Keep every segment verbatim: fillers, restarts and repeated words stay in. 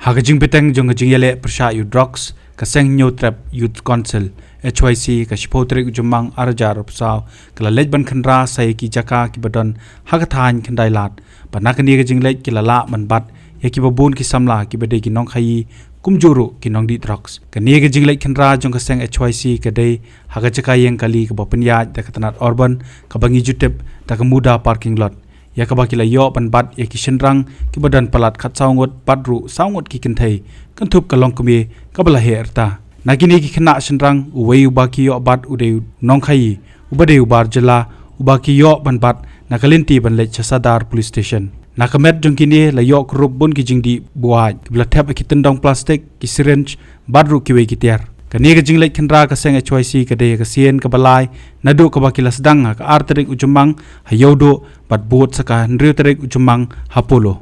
Ha ka jingbteng jong ka jingïaleh pyrshah ïa u drugs, ka Seng Hynñiewtrep Youth Council, H Y C, ka shiphew tarik u Jymmang ar hajar arphew saw, ka la leit ban khynra sa ïa ki jaka kiba don ha ka thaiñ Khyndailad. Bad na kane ka jingleit ki la lah ban bat ïa kiba bun ki samla kiba dei ki nongkhaïi kumjuh ruh ki nongdih drugs. Kane ka jingleit khynra jong ka seng H Y C ka dei ha ka jaka ïeng kali kaba pynïaid da ka tnat Urban, kaba ngi ju tip da ka Muda Parking Lot, ïa kaba ki la ïoh ban bat ïa ki shynrang kiba don palat khatsaw ngut bad ruh saw ngut ki kynthei, kynthup ka longkmie kaba la heh rta. Na kine ki khynnah shynrang, uwei uba ki ïoh bat u dei u nongkhaïi uba dei u bar jylla, uba ki ïoh ban bat na ka lynti ban leit sha Sadar Police Station. Na ka met jong kine la ïoh kurup bun ki jingdih buaid kiba la thep ha ki tyndong plastik, ki syringe bad ruh kiwei ki tiar. Kane ka jingleit khynra ka seng H Y C ka dei ha ka sien kaba lai naduh kaba ki la sdang ha ka ar tarik u Jymmang ha Ïewduh bad bud sa ka hynriew tarik u Jymmang ha Polo.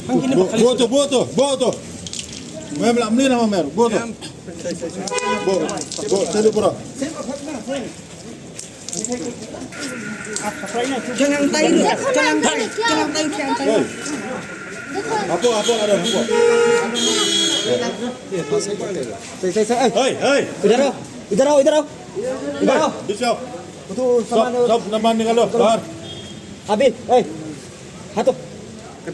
Bo, bo tu, bo tu, bo tu. Mem la mlin nama mer, bo tu. Bo, bo, selu pura. Jangan tayo, jangan tayo, jangan tayo. Hey. Apa, apa ada apa? Hey, hey, hey. Hey, hey. Idhar aao, idhar aao, idhar aao. Idhar aao. Hey, bisyo. Itu sama. Sab, sab, naman nikalo. Bahar. Abhi, hey. Hato.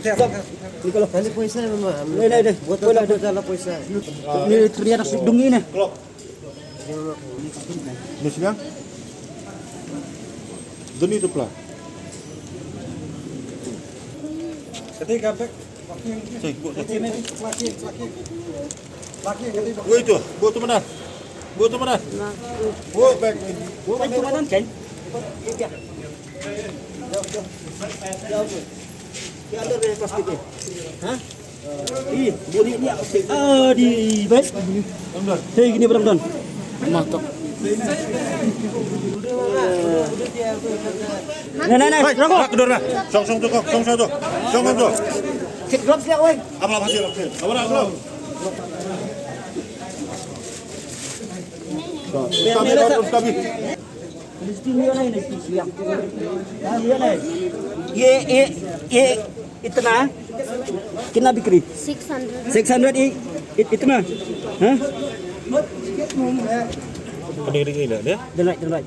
Sab. Nikalo. Nahi poisa hai, mama. Nahi, nahi, nahi. Botol, botol, poisa. Ni terlihat dungi ni. Klok. Ni sini. Duni tu pula. Kati ka bek. Woi tu, bo tu mana? Bo tu mana? Bo bek. Bo bek tu mana kan? Dia ada dari plastik ni. Ha? Ih, bunyi ni apa sih? Ah, di baik. Hei, gini barang don. Mantap. Nah, nah, nah, rokok. Rak dur nah. Song song tu kau, song song tu. Song song tu. Cek drop siap, woi. Apa apa sih, apa sih? Apa nak belum? Ustaz, Ustaz. ये, ये, ये इतना कितना बिक्री? सिक्स हंड्रेड। सिक्स हंड्रेड ये, ये इतना? हाँ? Kena ring ring dah dia. Dendrai, dendrai.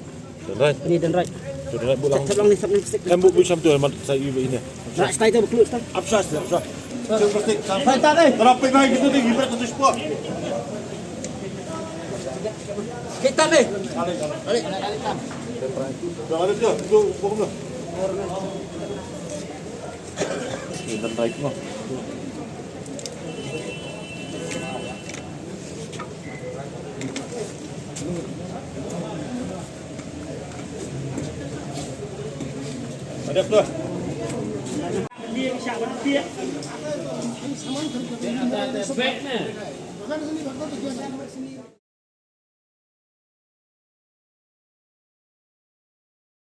Dendrai. Ini dendrai. Dendrai bulang. Sep lang ni, sep ni, sep. Em bu bu sam tu mat sa yu ini. Rak stai tu, bekelut stai. Absas, absas. Terapik baik gitu deh, ibarat satu sport. Kita deh. Balik. Balik. Dah ada dia. Tu, pokoknya. Ini dendrai semua. Ada tu.